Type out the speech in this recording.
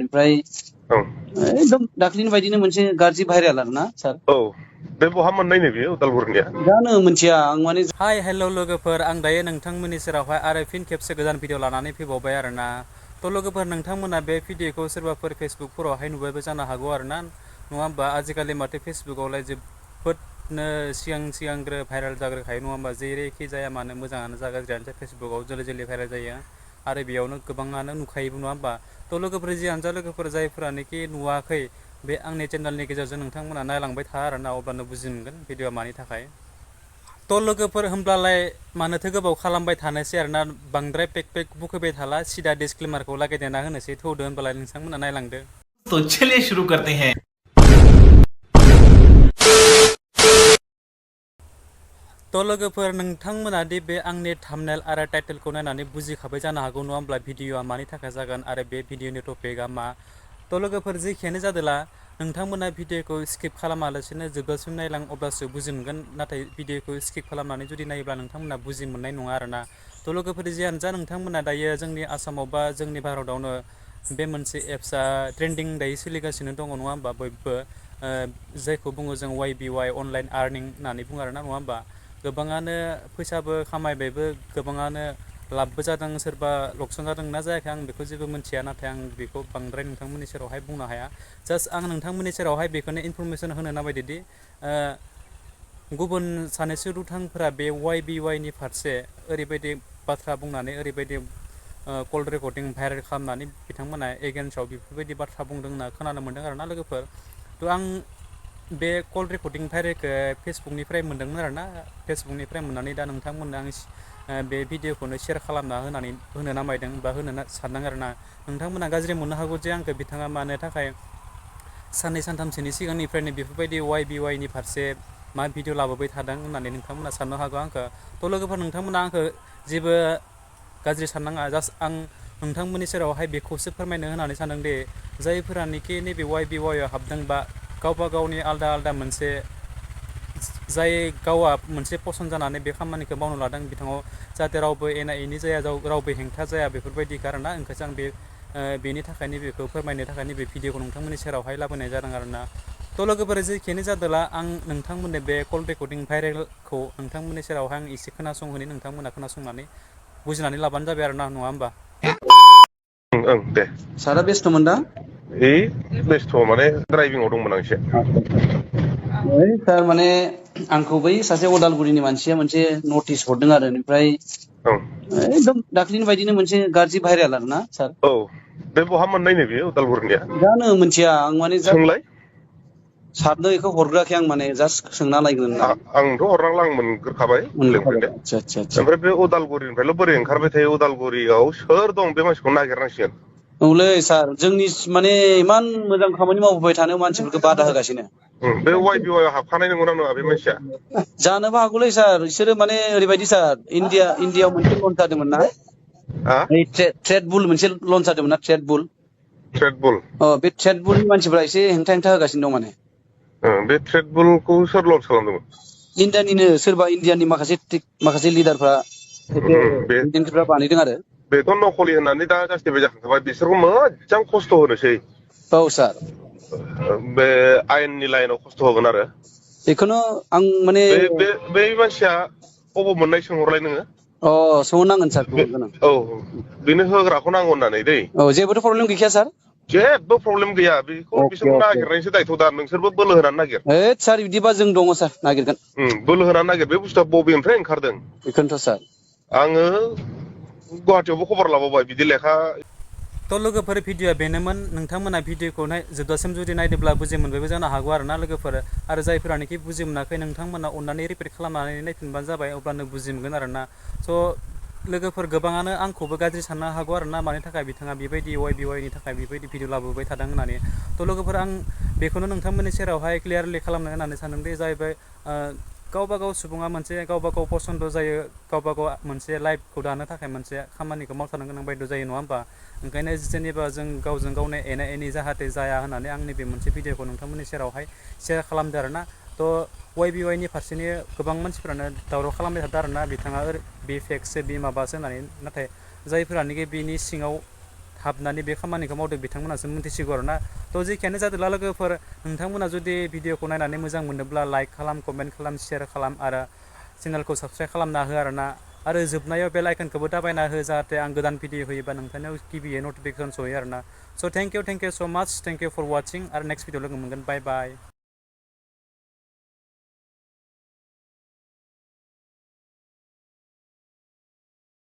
ओमफ्राय एकदम दाख्लिनि बायदिनो मोनसे गाज्रि भाइराल आरो ना सार। बे बहा मोननाय नै बे उदालगुरिनिया? जानो मोनथिया आं माने। हाय हेल' लोगोफोर, आं दायो नोंथांमोननि सेरावहाय आरो फिन खेबसे गोदान भिडिअ लानानै फैबावबाय आरोना। थ' लोगोफोर, नोंथांमोना बे भिडिअखौ सोरबाफोर फेसबुकफोरावहाय नुबायबो जानो हागौ आरोना, नङा होमबा? आजिखालि माथो फेसबुकावलाय जोबोदनो सिगांग्रो भाइरेल जाग्रोखायो, नङा होमबा? जेरैखि जाया मानो, मोजाङानो जा गाज्रियानो जा, फेसबुकाव जोले भाइरेल जायो आरो बेयावनो गोबाङानो नुखायोबो, नङा होमबा? थ' लोगोफोर, जियानो जा लोगोफोर, जायफोरानोखि नुवाखै बे आंनि चेनेलनि गेजेरजों नोंथांमोना नायलांबाय था आरोना, अब्लानो बुजि मोनगोन भिडिअआ मानि थाखाय। थ' लोगोफोर, होमब्लालाय मानोथो गोबाव खालामबाय थानोसै आरोना, बांद्राय पेक बुखोबाय थाला, सिदा डिसक्लेमारखौ लागायदेरना होनोसै। थौदो होनबालाय नोंथांमोना नायलांदो। तो चलिए शुरू करते हैं। थ' लोगोफोर, नोंथांमोना दि बे आंनि थाम्बनेल आरो टाइटेलखौ नायनानै बुजिखाबाय जानो हागौ, नङा होमब्ला? भिडिअआ मानि थाखाय जागोन आरो बे भिडिअनि टपिकआ मा। थ' लोगोफोर, जेखियानो जादोला, नोंथांमोना भिडिअखौ स्किप खालामालासिनो जोबजासिम नायलां, अब्लासो बुजि मोनगोन। नाथाय भिडिअखौ स्किप खालामनानै जुदि नायोब्ला नोंथांमोना बुजि मोननाय नङा आरोना। थ' लोगोफोर, जियानो जा, नोंथांमोना दायो जोंनि आसामाव बा जोंनि भारतावनो बे मोनसे एप्सआ ट्रेन्डिं दायो सोलिगासिनो दङ, नङा होमबा? बयबो जायखौ बुङो जों YBY अनलाइन आर्निं होननानै बुङो आरोना, नङा होमबा? गोबाङानो फैसाबो खामायबायबो, गोबाङानो लाबबो जादों, सोरबा लकसन जादों ना जायाखै आं बेखौ जेबो मिन्थिया, नाथाय आं बेखौ बांद्राय नोंथांमोननि सेरावहाय बुंनो हाया। जास्ट आं नोंथांमोननि सेरावहाय बेखौनो इनफरमेसन होनो नामायदोंदि गुबुन सानैसो दुथांफोरा बे YBY नि फारसे ओरैबायदि बाथ्रा बुंनानै, ओरैबायदि कल रेकर्डिं भाइरेल खालामनानै बिथांमोना एगेन्स्टआव बेफोरबायदि बाथ्रा बुंदों होनना खोनानो मोन्दों आरोना लोगोफोर। थ' आं बे कल रेकर्डिं भाइरेलखौ फेसबुकनिफ्राय मोन्दोंमोन आरोना, फेसबुकनिफ्राय मोननानै दा नोंथांमोननो आं बे भिडिअखौनो शेयार खालामना होनो नामायदों बा होनो सानदों आरोना। नोंथांमोना गाज्रि मोननो हागौ जे आंखौ बिथाङा मानो थाखाय साननै सानथामसोनि सिगांनिफ्रायनो बेफोरबायदि YBY नि फारसे मा भिडिअ लाबोबाय थादों होननानै नोंथांमोना साननो हागौ आंखौ। थ' लोगोफोर, नोंथांमोना आंखौ जेबो गाज्रि साननाङा। जास्ट आं नोंथांमोननि सेरावहाय बेखौसो फोरमायनो होननानै सानदों दि जायफोरानोखि नैबे YBY आव हाबदों बा गावबा गावनि आलदा मोनसे जाय गावआ मोनसे फसन्द जानानै बे खामानिखौ मावनो लादों, बिथाङाव जाहाथे रावबो एना एनि जाया, रावबो हेंथा जाया, बेफोरबायदिखौ आरोना। ओंखायसो आं बेनि थाखायनो बेखौ फोरमायनो थाखाय नैबे भिडिअखौ नोंथांमोननि सेरावहाय लाबोनाय जादों आरोना। थ' लोगोफोर, जेखियानो जादोला, आं नोंथांमोननो बे कल रेकर्डिं भाइरेलखौ नोंथांमोननि सेरावहाय आं एसे खोनासंहोनि, नोंथांमोना खोनासंनानै बुजिनानै लाबानो जाबाय आरोना, नङा होमबा? दे। सारा बेस्थ'मोन दा? बेस्थ' माने ड्राइभिंआव दंमोन आं एसे। सार, माने आंखौ बै सासे उदालगुरिनि मानसिया मोनसे नटिस हरदों आरो, ओमफ्राय एकदम दाख्लिनि बायदिनो मोनसे गाज्रि भाइराल आरो ना सार। बे बहा मोननाय नै बे उदालगुरिनिया? जानो मोनथिया आं माने। सोंलाय सारनो बेखौ हरग्राखै आं, माने जास्ट सोंना नायगोन होननानै। आंथ' हरनांला, आं मोनग्रोखाबाय लिंहरदो। आदसा। ओमफ्राय बे उदालगुरिनिफ्रायल' बोरै ओंखारबाय थायो? उदालगुरियाव सोर दं? बे मानसिखौ नागिरनांसिगोन। औलै सार, जोंनि माने इमान मोजां खामानि मावबोबाय थानायाव मानसिफोरखौ बादा होगासिनो। बे YBY आव हाबखानाय नंगौना नङा बे मानसिया? जानोबो हागौलै सार। बिसोरो माने ओरैबायदि सार, इन्डियाआव मोनसे लन्च जादोंमोन ना, ट्रेड बुल मोनसे लन्च जादोंमोन ना, ट्रेड बुल। बे ट्रेड बुलनि मानसिफ्रा एसे हेंथा होगासिनो दं माने। बे ट्रेड बुलखौ सोर लन्च खालामदोंमोन? इन्डियानिनो सोरबा, इन्डियानि माखासे लिडारफ्रा, दैदेनगिरिफ्रा बानायदों आरो। बेथ' नकलि होननानै दा जास्टिफाइ जाखांबाय। बिसोरखौ मोजां खस्थ' होनोसै। औ सार। बे आयेननि लाइनाव खस्थ' होगोन आरो। बेखौनो आं माने। बे मानसिया अबाव मोननाय सोंहरलाय नोङो? सोंहरनांगोन सार, सोंहरगोन आं। बेनो होग्राखौ नांगौ होननानै दै। जेबोथ' प्रब्लेम गैखाया सार? जेबो प्रब्लेम गैया। बिसोर नागिरनायनिसो दायथ' दा। नोंसोरबो बोलो होनानै नागिर। सार, बिदिबा जों दङ सार, नागिरगोन। बोलो होनानै नागिर। बे बुस्थुआ बबेनिफ्राय ओंखारदों? बेखौनोथ' सार। आङो गुवाहाटियावबो खबर लाबावबाय, बिदि लेखा। थ' लोगोफोर, भिडिअआ बेनोमोन। नोंथांमोना भिडिअखौ जोबजासिम जुदि नायदोंब्ला बुजि मोनबायबो जानो हागौ आरोना लोगोफोर। आरो जायफोरानोखि बुजि मोनाखै, नोंथांमोना अननानै रिपिट खालामनानै नायफिनबानो जाबाय, अब्लानो बुजि मोनगोन आरोना। स' लोगोफोर, गोबाङानो आंखौबो गाज्रि साननो हागौ आरोना, मानि थाखाय बिथाङा बेबायदि YBY नि थाखाय बेबायदि भिडिअ लाबोबाय थादों होननानै। थ' लोगोफोर, आं बेखौनो नोंथांमोननि सेरावहाय क्लियारलि खालामनो होननानै सानदों दि जाहैबाय गावबा गाव सुबुङा मोनसे गावबा गाव पसन्द जायो, गावबा गाव मोनसे लाइफखौ दानो थाखाय मोनसे खामानिखौ मावथारनो गोनां बायद' जायो, नङा होमबा? ओंखायनो जेनेबा जों गावजों गावनो एना एनि जाहाथे जाया होननानै आं नैबे मोनसे भिडिअखौ नोंथांमोननि सेरावहाय शेयार खालामदों आरोना। थ' YBY नि फारसेनि गोबां मानसिफोरानो दावराव खालामबाय थादों आरोना, बिथाङा बे फेकसो, बे माबासो होननानै। नाथाय जायफोरानोखि बेनि सिङाव हाबनानै बे खामानिखौ मावदों बिथांमोनासो मिथिसिगौ आरोना थ' जेखियानो जादोंला लोगोफोर नोंथांमोना जुदि भिडिअखौ नायनानै मोजां मोनोब्ला लाइक खालाम कमेन्ट खालाम शेयार खालाम आरो चेनेलखौ साबस्क्राइब खालामना हो आरोना आरो जोबनायाव बेल आइकनखौबो दाबायना हो जाहाथे आं गोदान भिडिअ होयोबा नोंथांनाव गिबियै नटिफिकेसन सहैयो आरोना स' थेंक इउ स' माच थेंक इउ फर वाचिं आरो नेक्स्ट भिडिअ लोगो मोनगोन बाय बाय